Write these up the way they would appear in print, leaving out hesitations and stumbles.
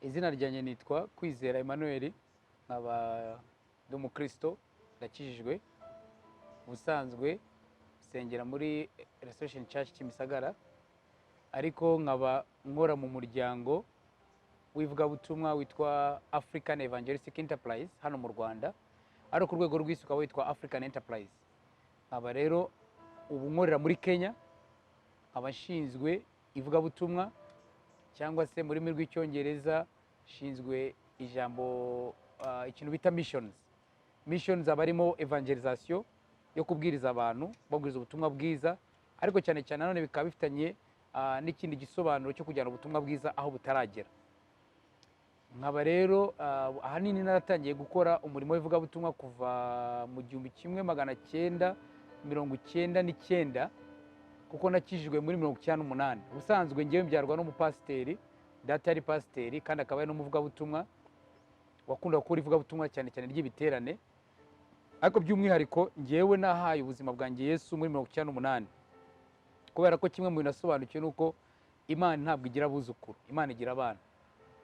Izina ryanjye nitwa Kwizera Emmanuel, nkaba ndi umukristo, ndakijijwe. Ubusanzwe nsengera muri Restoration Church Kimisagara, ariko nkaba nkora mu muryango w'ivugabutumwa witwa African Evangelistic Enterprise hano mu Rwanda, ariko ku rwego rw'isi ukaba witwa African Enterprise. Nkaba rero ubu nkorera muri Kenya, nkaba nshinzwe ivugabutumwa, cyangwa se mu rurimi rw'Icyongereza nshinzwe ijambo ikintu bita missions. Missions aba arimo evangelization yo kubwiriza abantu, babwiriza ubutumwa bwiza, ariko cyane cyane nanone bikaba bifitanye n'ikindi gisobanuro cyo kujyana ubutumwa bwiza aho butaragera. Nkaba rero ahanini naratangiye gukora umurimo w'ivugabutumwa kuva mu 1999, kuko nakijijwe muri 98. Ubusanzwe ngewe mbyarwa n'umupasiteri, data yari pasiteri kandi akaba ari n'umuvugabutumwa wakunda gukora ivugabutumwa cyane cyane ry'ibiterane. Ariko by'umwihariko ngewe nahaye ubuzima bwanjye Yesu muri 98, kubera ko kimwe mu bintu nasobanukiwe ni uko Imana ntabwo igira abuzukuru, Imana igira abana.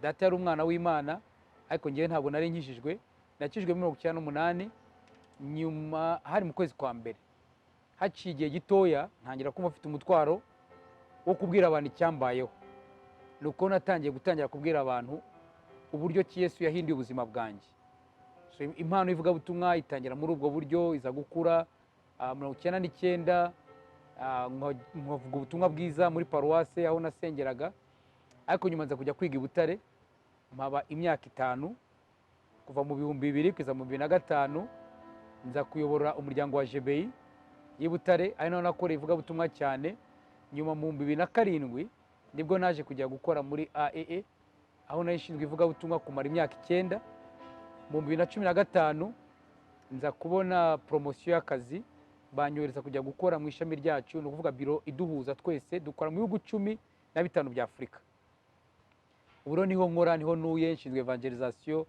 Data yari umwana w'Imana, ariko ngewe ntabwo nari nkijijwe. Nakijijwe muri 98, nyuma hari mu kwezi kwa mbere. Haciye igihe gitoya ntangira kumva mfite umutwaro wo kubwira abantu icyambayeho. Ni uko natangiye gutangira kubwira abantu uburyo ki Yesu yahinduye ubuzima bwanjye. So, impano y'ivugabutumwa itangira muri ubwo buryo, iza gukura 99, nkavuga ubutumwa bwiza muri paruwase aho nasengeraga. Ariko nyuma nza kujya kwiga i Butare, mpaba imyaka 5, kuva mu 2000 kugeza mu 2005. Nza kuyobora umuryango wa Jebeyi y'i Butare, ari naho nakoreye ivugabutumwa cyane. Nyuma mu 2007 nibwo naje kujya gukora muri AEE, aho nari nshinzwe ivugabutumwa kumara imyaka 9. Mu 2015 nza kubona poromosiyo y'akazi, banyohereza kujya gukora mu ishami ryacu, ni ukuvuga biro iduhuza twese dukora mu bihugu 15 bya Afurika. Ubu rero niho nkora, niho ntuye, nshinzwe evangelization.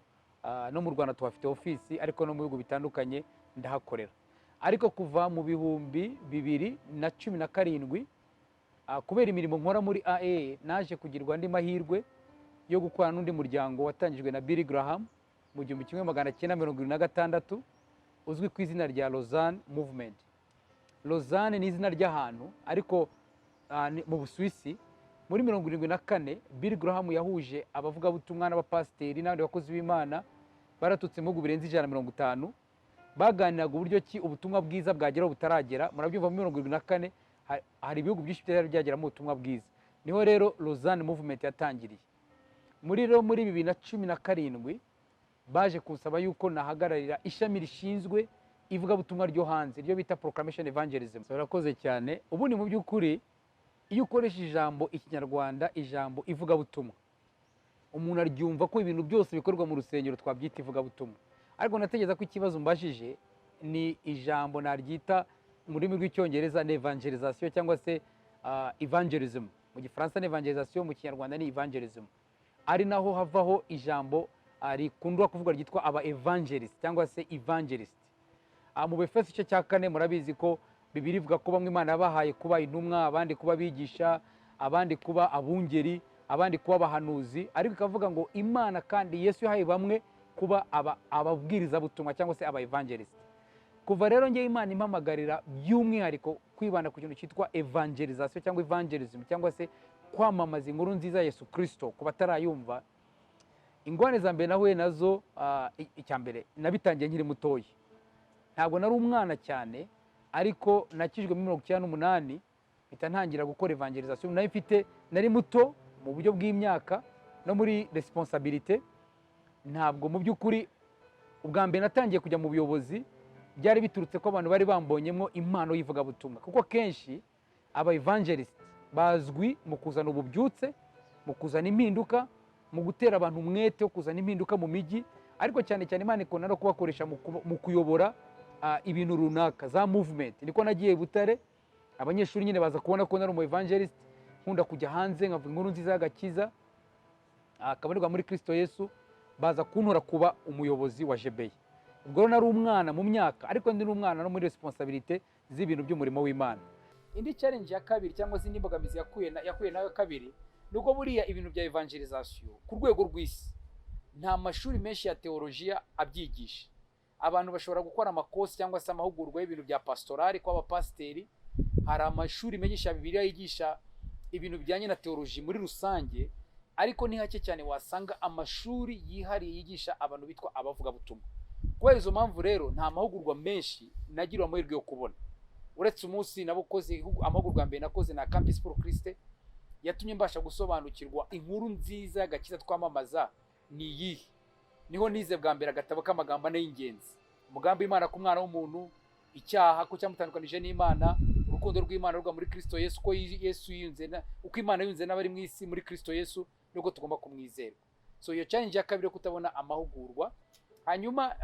No mu Rwanda tuhafite ofisi, ariko no mu bihugu bitandukanye ndahakorera. Ariko kuva mu 2017, kubera imirimo nkora muri AEE, naje kugirwa andi mahirwe yo gukorana n'undi muryango watangijwe na Billy Graham mu 1976, uzwi ku izina rya Lausanne Movement. Lausanne ni izina ry'ahantu, ariko mu Busuwisi. Muri 74 Billy Graham yahuje abavugabutumwa n'abapasiteri n'abandi bakozi b'Imana baraturutse mu bihugu birenze 150, baganiraga uburyo ki ubutumwa bwiza bwagera aho butaragera. Murabyumva, muri 74 hari ibihugu byinshi byari byageramo ubutumwa bwiza. Niho rero Lausanne Movement yatangiriye. Muri rero muri 2017 baje kunsaba yuko nahagararira ishami rishinzwe ivugabutumwa ryo hanze, ryo bita Proclamation Evangelism. Urakoze cyane. Ubundi mu by'ukuri iyo ukoresha ijambo Ikinyarwanda, ijambo ivugabutumwa, umuntu aryumva ko ibintu byose bikorwa mu rusengero twabyita ivugabutumwa. Ariko natekereza ko ikibazo mbajije ni ijambo naryita mu rurimi rw'Icyongereza ni evangelization, cyangwa se evangelism. Mu Gifaransa ni evangelization, mu Kinyarwanda ni evangelism, ari naho havaho ijambo rikundwa kuvuga ryitwa aba evangelist cyangwa se evangelist. Mu Befeso igice cya 4, murabizi ko Bibiliya ivuga ko bamwe Imana yabahaye kuba intumwa, abandi kuba abigisha, abandi kuba abungeri, abandi kuba abahanuzi, ariko ikavuga ngo Imana kandi Yesu yahaye bamwe kuba ababwirizabutumwa cyangwa se aba evangelist. Kuva rero ngewe Imana impamagarira by'umwihariko kwibanda ku kintu cyitwa evangelization cyangwa evangelism, cyangwa se kwamamaza inkuru nziza ya Yesu Kristo ku batarayumva, ingorane za mbere nahuye nazo, icya mbere nabitangiye nkiri mutoya. Ntabwo nari umwana cyane, ariko nakijwe muri 98, mpita ntangira gukora evangelization. Nari mfite, nari muto mu buryo bw'imyaka no muri responsabilité. Ntabwo mu by'ukuri ubwa mbere natangiye kujya mu buyobozi byari biturutse ko abantu bari bambonyemo impano y'ivugabutumwa, kuko kenshi aba evangelist bazwi mu kuzana ububyutse, mu kuzana impinduka, mu gutera abantu umwete wo kuzana impinduka mu mijyi, ariko cyane cyane Imana ikunda no kubakoresha mu kuyobora ibintu runaka, za movement. Niko nagiye i Butare, abanyeshuri nyine baza kubona ko nari umu evangelist, nkunda kujya hanze nkavuga inkuru nziza y'agakiza kabonerwa muri Kristo Yesu, baza kuntora kuba umuyobozi wa Jebeye. Ubwo rero nari umwana mu myaka, ariko ndi n'umwana no muri responsabilité z'ibintu by'umurimo w'Imana. Indi challenge ya kabiri cyangwa se indi mbogamizi yakuye nayo kabiri Ni uko buriya ibintu bya evangelization ku rwego rw'isi nta mashuri menshi ya teolojiya abyigisha. Abantu bashobora gukora amakosi cyangwa se amahugurwa y'ibintu bya pastorali kw'abapasiteri. Hari amashuri menshi ya Bibiliya yigisha ibintu bijyanye na teoloji muri rusange, ariko ni hake cyane wasanga amashuri yihariye yigisha abantu bitwa abavugabutumwa. Kubera izo mpamvu rero, nta mahugurwa menshi nagiriwe amahirwe yo kubona, uretse umunsi nabukoze amahugurwa mbere nakoze na Campus pour Christ, yatumye mbasha gusobanukirwa inkuru nziza y'agakiza twamamaza ni iyihe. Niho nize bwa mbere agatabo k'amagambo ane y'ingenzi: umugambi w'Imana ku mwana w'umuntu, icyaha ko cyamutandukanije n'Imana, urukundo rw'Imana ruva muri Kristo Yesu, uko Yesu yiyunze, uko Imana yunze n'abari mu isi muri Kristo Yesu, nubwo tugomba kumwizera. So iyo challenge ya kabiri yo kutabona amahugurwa. Hanyuma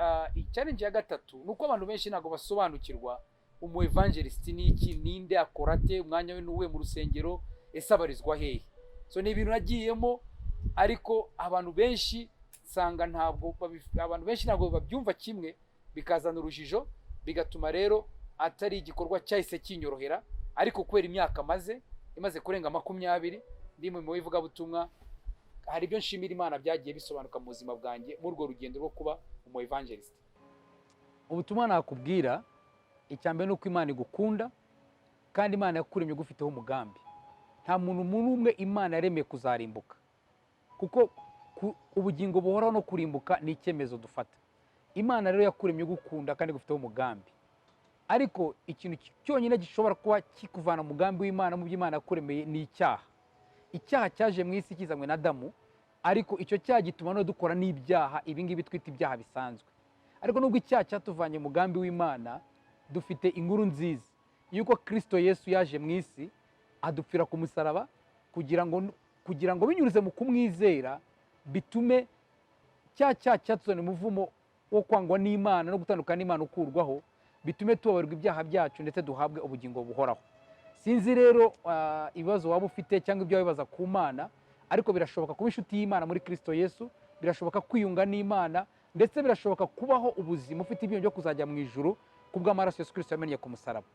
challenge ya gatatu ni uko abantu benshi ntabwo basobanukirwa umu evangelist ni iki, ninde, akora ate, umwanya we ni uwuhe mu rusengero, ese abarizwa hehe? So ni ibintu nagiyemo, ariko abantu benshi nsanga ntabwo abantu benshi ntabwo babyumva kimwe, bikazana urujijo, bigatuma rero atari igikorwa cyahise kinyorohera. Ariko kubera imyaka maze imaze kurenga 20 ndi mu ivugabutumwa, hari ibyo nshimira Imana byagiye bisobanuka mu buzima bwanjye muri urwo rugendo rwo kuba umu evangelist. Ubutumwa nakubwira, icya mbere ni uko Imana igukunda, kandi Imana yakuremye igufiteho umugambi. Nta muntu n'umwe Imana yaremeye kuzarimbuka, kuko ubugingo buhoraho no kurimbuka ni icyemezo dufata. Imana rero yakuremye igukunda kandi igufiteho umugambi, ariko ikintu cyonyine gishobora kuba kikuvana umugambi w'Imana mu byo Imana yakuremeye ni icyaha. Icyaha cyaje mu isi kizanywe na Adamu, ariko icyo cyaha gituma no dukora n'ibyaha, ibi ngibi twita ibyaha bisanzwe. Ariko nubwo icyaha cyatuvanye umugambi w'Imana, dufite inkuru nziza yuko Kristo Yesu yaje mu isi adupfira ku musaraba, kugira ngo binyuze mu kumwizera bitume cya cyaha cyatuzaniye umuvumo wo kwangwa n'Imana no gutandukana n'Imana ukurwaho, bitume tubabarirwa ibyaha byacu ndetse duhabwe ubugingo buhoraho. Sinzi rero ibibazo waba ufite cyangwa ibyo wibaza ku Mana, ariko birashoboka kuba inshuti y'Imana muri Kristo Yesu, birashoboka kwiyunga n'Imana, ndetse birashoboka kubaho ubuzima ufite ibyiringiro byo kuzajya mu ijuru kubw'amaraso Yesu Kristo yamennye ku musaraba.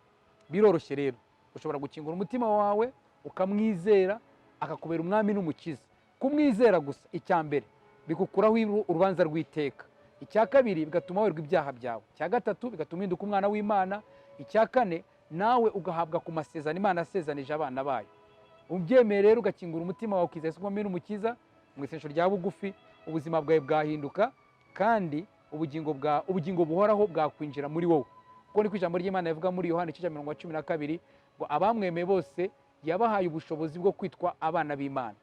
Biroroshye rero, ushobora gukingura umutima wawe ukamwizera, akakubera umwami n'umukiza. Kumwizera gusa, icya mbere bigukuraho urubanza rw'iteka, icya kabiri bigatuma werwa ibyaha byawe, icya gatatu bigatuma uhinduka umwana w'Imana, icya kane nawe ugahabwa ku masezerano Imana yasezanije abana bayo. Ubyemeye rero, ugakingura umutima wawe, ukizera Yesu nk'umwami n'umukiza, mu isengesho rya bugufi ubuzima bwawe bwahinduka, kandi ubugingo buhoraho bwakwinjira muri wowe, kuko niko ijambo ry'Imana rivuga muri Yohana igice cya 12 ngo abamwemeye bose yabahaye ubushobozi bwo kwitwa abana b'Imana,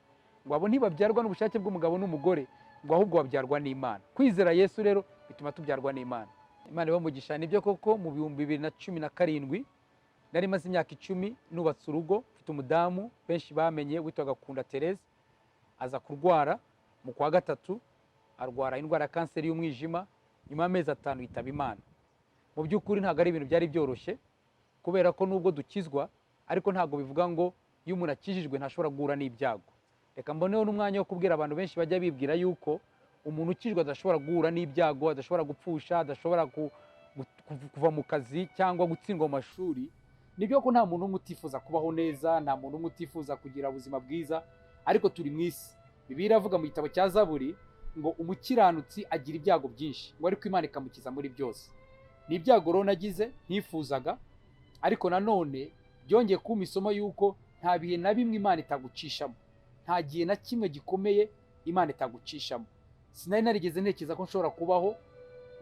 ngo abo ntibabyarwa n'ubushake bw'umugabo n'umugore, ngo ahubwo babyarwa n'Imana. Kwizera Yesu rero bituma tubyarwa n'Imana. Imana ibamugisha. Nibyo koko, mu 2017 nari maze imyaka 10 nubatse urugo, mfite umudamu benshi bamenye witwaga Kunda Therese. Aza kurwara mu kwa gatatu, arwara indwara ya kanseri y'umwijima, nyuma y'amezi 5 yitaba Imana. Mu by'ukuri ntabwo ari ibintu byari byoroshye, kubera ko nubwo dukizwa, ariko ntabwo bivuga ngo iyo umuntu akijijwe ntashobora guhura n'ibyago. Reka mboneho n'umwanya wo kubwira abantu benshi bajya bibwira yuko umuntu ukijwe adashobora guhura n'ibyago, adashobora gupfusha, adashobora kuva mu kazi cyangwa gutsindwa mu mashuri. Nibyo ko nta muntu umwe utifuza kubaho neza, nta muntu umwe utifuza kugira ubuzima bwiza, ariko turi mu isi. Bibiliya iravuga mu gitabo cya Zaburi ngo umukiranutsi agira ibyago byinshi, ngo ariko Imana ikamukiza muri byose. Ni ibyago rero nagize ntifuzaga, ariko nanone byongeye kumpa isomo yuko nta bihe na bimwe Imana itagucishamo, nta gihe na kimwe gikomeye Imana itagucishamo. Sinari narigeze ntekereza ko nshobora kubaho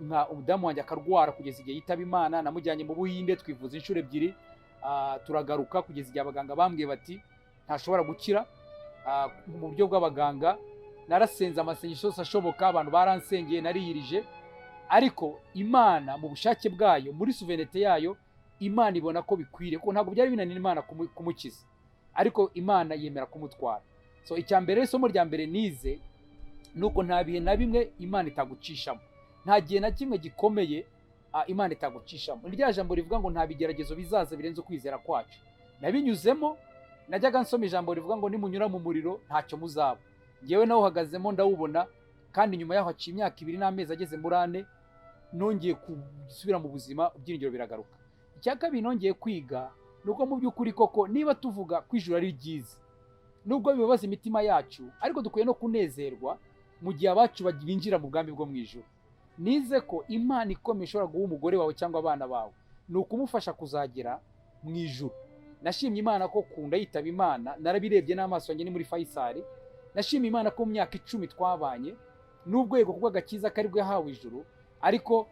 nka umudamu wanjye akarwara kugeza igihe yitaba Imana. Namujyanye mu Buhinde, twivuza inshuro ebyiri, turagaruka, kugeza igihe abaganga bambwiye bati ntashobora gukira. Mu buryo bw'abaganga narasenze amasengesho yose ashoboka, abantu baransengeye, nariyirije, ariko Imana mu bushake bwayo, muri souveraineté yayo, Imana ibona ko bikwiriye, kuko ntabwo byari binanira Imana kumukiza, ariko Imana yemera kumutwara. So icya mbere, isomo rya mbere nize ni uko nta bihe na bimwe Imana itagucishamo, nta gihe na kimwe gikomeye Imana itagucishamo. Ni rya jambo rivuga ngo nta bigeragezo bizaza birenze ukwizera kwacu. Nabinyuzemo. Najyaga nsoma ijambo rivuga ngo nimunyura mu muriro ntacyo muzaba. Ngewe nawe uhagazemo ndawubona, kandi nyuma yaho haciye imyaka 2 n'amezi ageze muri 4, nongeye gusubira mu buzima, ibyiringiro biragaruka. Icya kabiri nongeye kwiga ni uko mu by'ukuri koko niba tuvuga ko ijuru ari ryiza, Nubwo bibabaza imitima yacu, ariko dukwiye no kunezerwa mu gihe abacu binjira mu bwami bwo mu ijuru. Nize ko impano ikomeye ishobora guha umugore wawe cyangwa abana bawe ni ukumufasha kuzagera mu ijuru. Nashimye Imana ko kunda yitaba Imana narabirebye n'amaso yanjye, ni muri Faisal. Nashimye Imana ko mu myaka 10 twabanye, nubwo yego kubwo agakiza kari bwo yahawe ijuru, ariko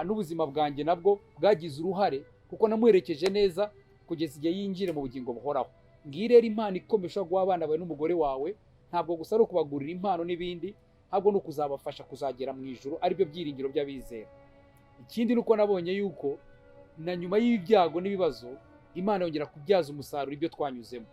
n'ubuzima bwanjye nabwo bwagize uruhare, kuko namuherekeje neza kugeza igihe yinjire mu bugingo buhoraho. Ngiyi rero impano ikomeye ushobora guha abana bawe n'umugore wawe. Ntabwo gusa ari ukubagurira impano n'ibindi, ahubwo ni ukuzabafasha kuzagera mu ijuru, aribyo byiringiro by'abizera. Ikindi ni uko nabonye yuko na nyuma y'ibyago n'ibibazo, Imana yongera kubyaza umusaruro ibyo twanyuzemo,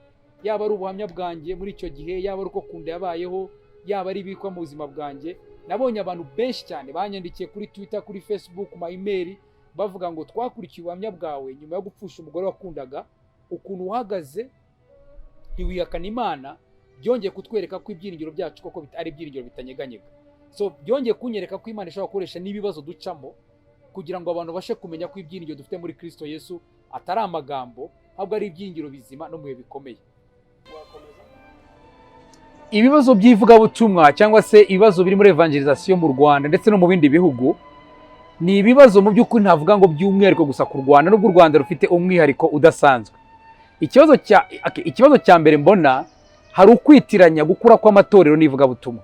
yaba ari ubuhamya bwanjye muri icyo gihe, yaba ari uko Kunda yabayeho, yaba ari ibikwa mu buzima bwanjye. Nabonye abantu benshi cyane banyandikiye kuri Twitter, kuri Facebook, ma email, bavuga ngo: "Twakurikiye ubuhamya bwawe nyuma yo gupfusha umugore wakundaga. Ukuntu uhagaze ntiwihakana Imana byongeye kutwereka ko ibyiringiro byacu koko ari ibyiringiro bitanyeganyega." So byongeye kunyereka ko Imana ishobora gukoresha n'ibibazo ducamo kugira ngo abantu babashe kumenya ko ibyiringiro dufite muri Kristo Yesu atari amagambo, ahubwo ari ibyiringiro bizima no mu bihe bikomeye. Wakomeza. Ibibazo by'ivugabutumwa cyangwa se ibibazo biri muri evangelization mu Rwanda ndetse no mu bindi bihugu ni ibibazo mu by'ukuri ntavuga ngo by'umwihariko gusa ku Rwanda, nubwo u Rwanda rufite umwihariko udasanzwe. Ikibazo cya mbere mbona, hari ukwitiranya gukura kw'amatorero n'ivugabutumwa.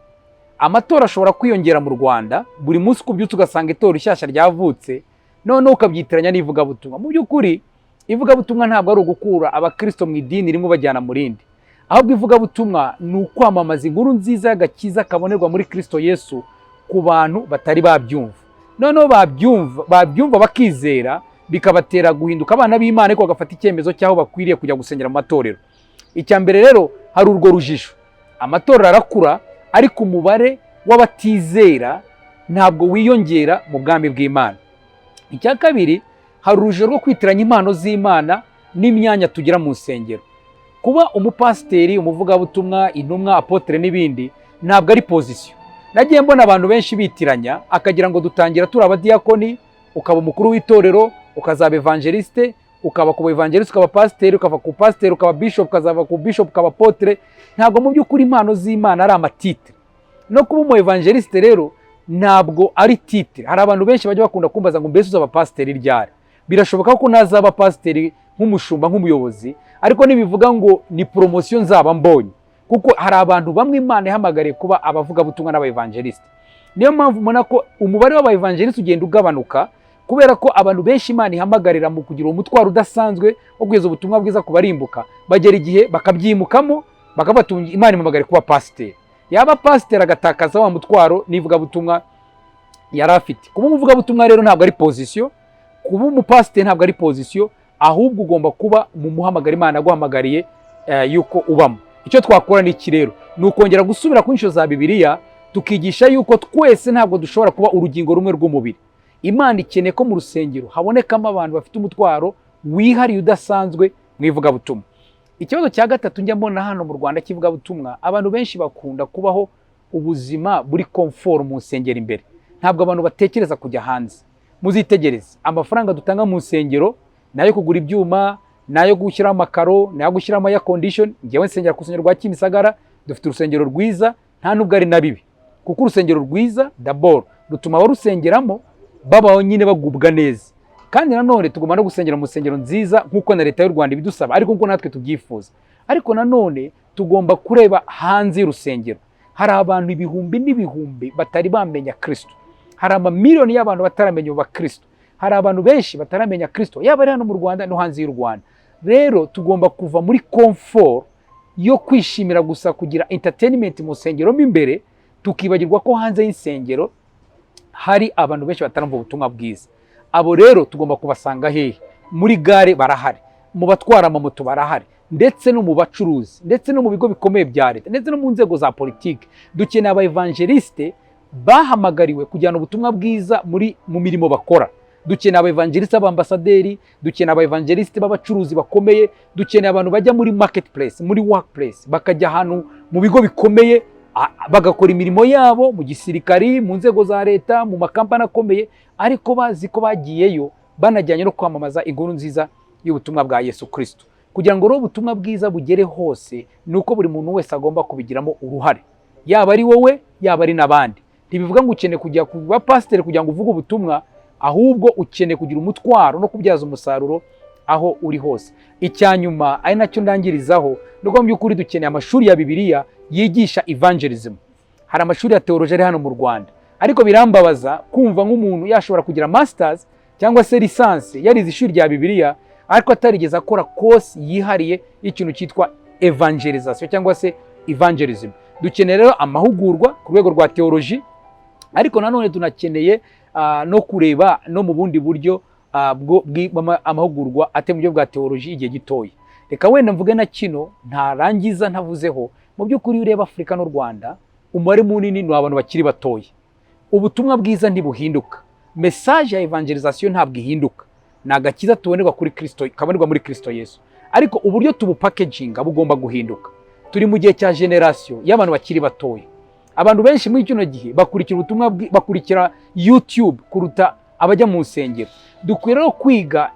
Amatorero ashobora kwiyongera mu Rwanda buri munsi, uko ubyutse ugasanga itorero rishyashya ryavutse, noneho ukabyitiranya n'ivugabutumwa. Mu by'ukuri ivugabutumwa ntabwo ari ugukura abakristo mu idini rimwe ubajyana mu rindi, ahubwo ivugabutumwa ni ukwamamaza inkuru nziza y'agakiza kabonerwa muri Kristo Yesu ku bantu batari babyumva. Noneho babyumva bakizera, bikabatera guhinduka abana b'Imana, ariko bagafata icyemezo cy'aho bakwiriye kujya gusengera mu matorero. Icya mbere rero, hari urwo rujijo. Amatorero arakura, ariko umubare w'abatizera ntabwo wiyongera mu bwami bw'Imana. Icya kabiri, hari urujijo rwo kwitiranya impano z'Imana n'imyanya tugira mu nsengero. Kuba umupasiteri, umuvugabutumwa, intumwa, apôtre n'ibindi ntabwo ari position. Nagiye mbona abantu benshi bitiranya, akagira ngo dutangira turi abadiyakoni, ukaba umukuru w'itorero, ukazaba évangéliste, ukaba ku évangéliste ukaba pasiteri, ukava ku pasiteri ukaba bishop, ukazava ku bishop ukaba apôtre. Ntabwo mu by'ukuri impano z'Imana ari ama titre. No kuba umu évangéliste rero ntabwo ari titre. Hari abantu benshi bajya bakunda kumbaza ngo: "Mbese uzaba pasiteri ryari?" Birashoboka ko nazaba pasiteri nk'umushumba, nk'umuyobozi, ariko ntibivuga ngo ni promotion nzaba mbonye, kuko hari abantu bamwe Imana ihamagariye kuba abavugabutumwa n'aba évangéliste. Niyo mpamvu ubona ko umubare w'aba évangéliste ugenda ugabanuka, kubera ko abantu benshi Imana ihamagarira mu kugira umutwaro udasanzwe wo kugeza ubutumwa bwiza ku barimbuka bagera igihe bakabyimukamo, bakavuga, "Imana imuhamagariye kuba pasiteri." Yaba pasiteri agatakaza wa mutwaro n'ivugabutumwa yari afite. Kuba umuvugabutumwa rero ntabwo ari position, kuba umupasiteri ntabwo ari position, ahubwo ugomba kuba mu muhamagaro Imana yaguhamagariye yuko ubamo. Icyo twakora ni iki rero? Ni ukongera gusubira ku nyigisho za Bibiliya, tukigisha yuko twese ntabwo dushobora kuba urugingo rumwe rw'umubiri. Imana ikeneye ko mu rusengero habonekamo abantu bafite umutwaro wihariye udasanzwe mu ivugabutumwa. Ikibazo cya gatatu njya mbona hano mu Rwanda cy'ivugabutumwa, abantu benshi bakunda kubaho ubuzima buri comfort mu nsengero imbere. Ntabwo abantu batekereza kujya hanze. Muzitegereze amafaranga dutanga mu nsengero, ni ayo kugura ibyuma, ni ayo gushyiraho amakaro, ni ayo gushyiramo air condition. Ngewe nsengera ku rusengero rwa Kimisagara, dufite urusengero rwiza. Nta nubwo ari na bibi, kuko urusengero rwiza d'abord rutuma abarusengeramo babaho nyine bagubwa neza. Kandi nanone tugomba no gusengera mu nsengero nziza nk'uko na Leta y'u Rwanda ibidusaba, ariko nk'uko natwe tubyifuza. Ariko nanone tugomba kureba hanze y'urusengero. Hari abantu ibihumbi n'ibihumbi batari bamenya Kristo, hari amamiliyoni y'abantu bataramenya Kristo, hari abantu benshi bataramenya Kristo, yaba ari hano mu Rwanda no hanze y'u Rwanda. Rero tugomba kuva muri comfort yo kwishimira gusa kugira entertainment mu nsengero mo imbere, tukibagirwa ko hanze y'insengero hari abantu benshi batarumva ubutumwa bwiza. Abo rero tugomba kubasanga hehe? Muri gare barahari, mu batwara amamoto barahari, ndetse no mu bacuruzi, ndetse no mu bigo bikomeye bya leta, ndetse no mu nzego za politiki. Dukeneye aba évangéliste bahamagariwe kujyana ubutumwa bwiza muri mu mirimo bakora. Dukeneye aba évangéliste b'ambasaderi, dukeneye aba évangéliste b'abacuruzi bakomeye, dukeneye abantu bajya muri marketplace, muri workplace, bakajya ahantu mu bigo bikomeye, bagakora imirimo yabo mu gisirikari, mu nzego za leta, mu makampani akomeye, ariko bazi ko bagiyeyo banajyanye no kwamamaza inkuru nziza y'ubutumwa bwa Yesu Kristo. Kugira ngo rero ubutumwa bwiza bugere hose, ni uko buri muntu wese agomba kubigiramo uruhare, yaba ari wowe, yaba ari n'abandi. Ntibivuga ngo ukeneye kujya kuba pasiteri kugira ngo uvuge ubutumwa, ahubwo ukeneye kugira umutwaro no kubyaza umusaruro aho uri hose. Icya nyuma, ari nacyo ndangirizaho, ni uko mu by'ukuri dukeneye amashuri ya Bibiliya yigisha evangelism. Hari amashuri ya théologie ari hano mu Rwanda, ariko birambabaza kumva nk'umuntu yashobora kugira masters cyangwa se licence, yarize ishuri rya Bibiliya, ariko atarigeze akora course yihariye y'ikintu cyitwa evangelization cyangwa se evangelism. Dukeneye rero amahugurwa ku rwego rwa théologie, ariko nanone tunakeneye no kureba no mu bundi buryo amahugurwa atari mu buryo bwa théologie igihe gitoya. Reka wenda mvuge na kino ntarangiza ntavuzeho. Mu by'ukuri, iyo ureba Afurika n'u Rwanda, umubare munini ni abantu bakiri batoya. Ubutumwa bwiza ntibuhinduka, message ya evangelization ntabwo ihinduka, ni agakiza tubonerwa kuri Kristo, kabonerwa muri Kristo Yesu, ariko uburyo tubupackaginga bugomba guhinduka. Turi mu gihe cya génération y'abantu bakiri batoya. Abantu benshi muri kino gihe bakurikira ubutumwa, bakurikira YouTube kuruta abajya mu nsengero. Dukwiye rero kwiga,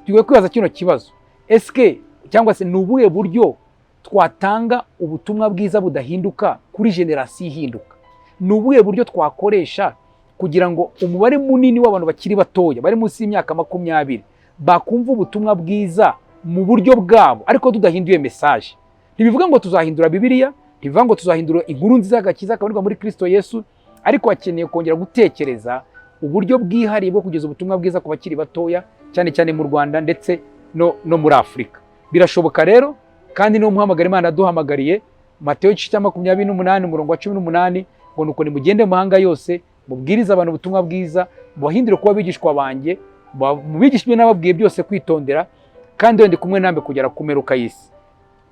dukwiye kwibaza kino kibazo: eske cyangwa se ni ubuhe buryo twatanga ubutumwa bwiza budahinduka kuri génération ihinduka? Ni ubuhe buryo twakoresha kugira ngo umubare munini w'abantu bakiri batoya, bari munsi y'imyaka 20, bakumva ubutumwa bwiza mu buryo bwabo, ariko tudahinduye message? Ntibivuga ngo tuzahindura Bibiliya, ntibivuga ngo tuzahindura inkuru nziza y'agakiza kabonerwa muri Kristo Yesu, ariko hakeneye kongera gutekereza uburyo bwihariye bwo kugeza ubutumwa bwiza ku bakiri batoya, cyane cyane mu Rwanda ndetse no muri Afurika. Birashoboka rero, kandi niwo muhamagaro Imana yaduhamagariye. Mateyo igice cya 28, umurongo wa 18, ngo: "Nuko nimugende mu mahanga yose, mubwirize abantu ubutumwa bwiza, mubahindure kuba abigishwa banjye, mubigishe ibyo nababwiye byose kwitondera, kandi wenda ndi kumwe namwe kugera ku mperuka y'isi."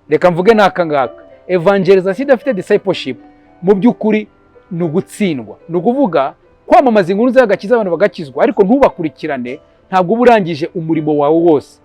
Reka mvuge n'aka ngaka: evangelization idafite discipleship mu by'ukuri ni ugutsindwa. Ni ukuvuga kwamamaza inkuru z'agakiza, abantu bagakizwa, ariko ntubakurikirane, ntabwo uba urangije umurimo wawe wose.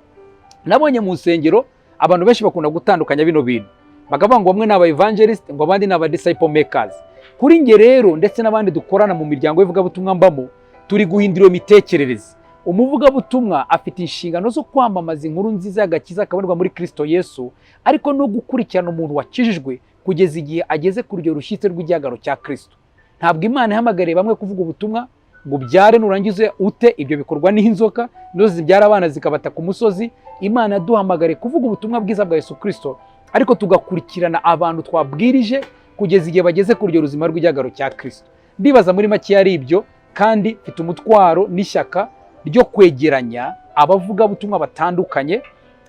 Nabonye mu nsengero abantu benshi bakunda gutandukanya bino bintu, bakavuga ngo bamwe ni aba evangelist, ngo abandi ni aba disciple makers. Kuri nge rero, ndetse n'abandi dukorana mu miryango y'ivugabutumwa mbamo, turi guhindura iyo mitekerereze. Umuvugabutumwa afite inshingano zo kwamamaza inkuru nziza y'agakiza kabonerwa muri Kristo Yesu, ariko no gukurikirana umuntu wakijijwe kugeza igihe ageze ku rugero rushyitse rw'igihagararo cya Kristo. Ntabwo Imana ihamagariye bamwe kuvuga ubutumwa ngo ubyare nurangize ute. Ibyo bikorwa n'inzoka, nizo zibyara abana zikabata ku musozi. Imana yaduhamagariye kuvuga ubutumwa bwiza bwa Yesu Kristo, ariko tugakurikirana abantu twabwirije kugeza igihe bageze ku rugero ruzima rw'igihagararo cya Kristo. Ndibaza muri make ari ibyo, kandi mfite umutwaro n'ishyaka ryo kwegeranya abavugabutumwa batandukanye,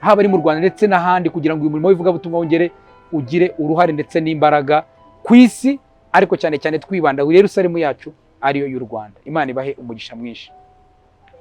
haba ari mu Rwanda ndetse n'ahandi, kugira ngo uyu murimo w'ivugabutumwa wongere ugire uruhare ndetse n'imbaraga ku isi, ariko cyane cyane twibanda ku Yerusalemu yacu, ariyo y'u Rwanda. Imana ibahe umugisha mwinshi.